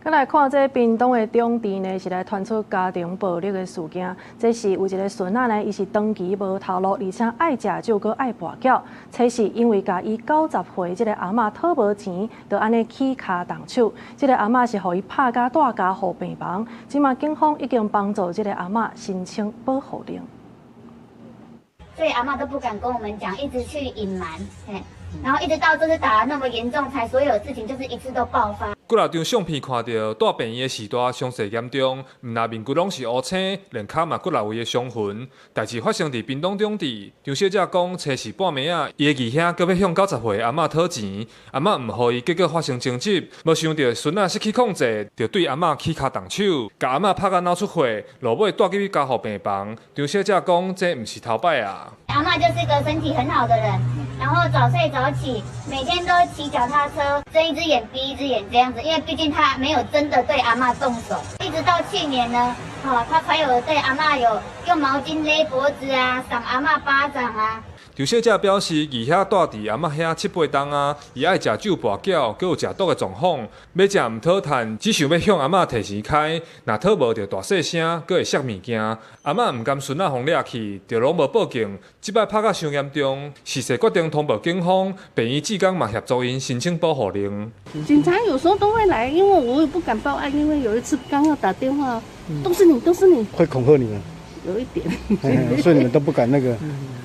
閣來看這屏東的長治呢，是來傳出家庭暴力的事件。這是有一个孫仔呢，伊是長期無頭路，而且愛食酒，閣愛跋筊。這是因為共伊90歲這个阿嬤討無錢，就按呢起跤動手。這个阿嬤是予伊拍甲帶加護病房。這馬警方已經幫助這个阿嬤申請保護令。所以阿嬤都不敢跟我們講，一直去隱瞞，然後一直到這次打得那麼嚴重，才所有事情就是一次都爆發。幾若張相片看著蹛病院的時代傷勢嚴重，毋但面骨攏是烏青，連跤嘛幾若位的傷痕。代誌發生佇屏東長治，張小姐講，初四半暝仔，伊的二兄閣欲向90歲阿嬤討錢，阿嬤毋予伊，結果發生爭執，無想著孫仔失去控制，就對阿嬤起跤動手，共阿嬤拍甲腦出血，落尾帶入去加護病房。張小姐講，這毋是頭擺啊。阿嬤就是個身體很好的人，然後早睡早起，每天都騎腳踏車，睜一隻眼閉一隻眼這樣子，因為畢竟他沒有真的對阿嬤動手。一直到去年呢，他才有對阿嬤有用毛巾勒脖子啊，賞阿嬤巴掌啊。張小姐表示，二兄蹛佇阿嬤遐七八冬啊，伊愛食酒跋筊，閣有食毒的狀況，欲食毋討趁，只想欲向阿嬤提錢開，若討無就大細聲，閣會摔物件。阿嬤毋甘孫仔予掠去，就攏無報警。這擺拍甲傷嚴重，時勢決定通報警方，病院志工嘛協助𪜶申請保護令。警察有時候都會來，因為我也不敢報案，因為有一次剛剛打電話，都是你，都是你，會恐嚇你們？有一點，所以你們都不敢那個。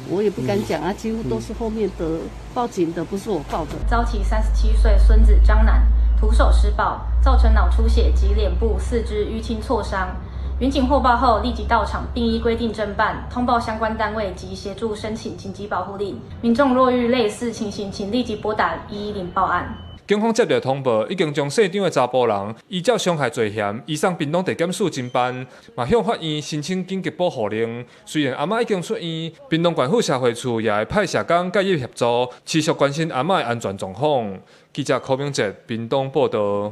我也不敢講啊，幾乎都是後面的報警的，不是我報的。遭其37歲孫子張楠徒手施暴，造成腦出血及臉部、四肢淤青挫傷。員警獲報後立即到場，並依規定偵辦，通報相關單位及協助申請緊急保護令。民眾若遇類似情形，請立即撥打110報案。警方接到通報，已經將姓張的查埔人依照傷害罪嫌移送屏東地檢署偵辦，嘛向法院申請緊急保護令。雖然阿嬤已經出院，屏東縣府社會處也會派社工介入協助，持續關心阿嬤的安全狀況。記者柯明哲屏東報道。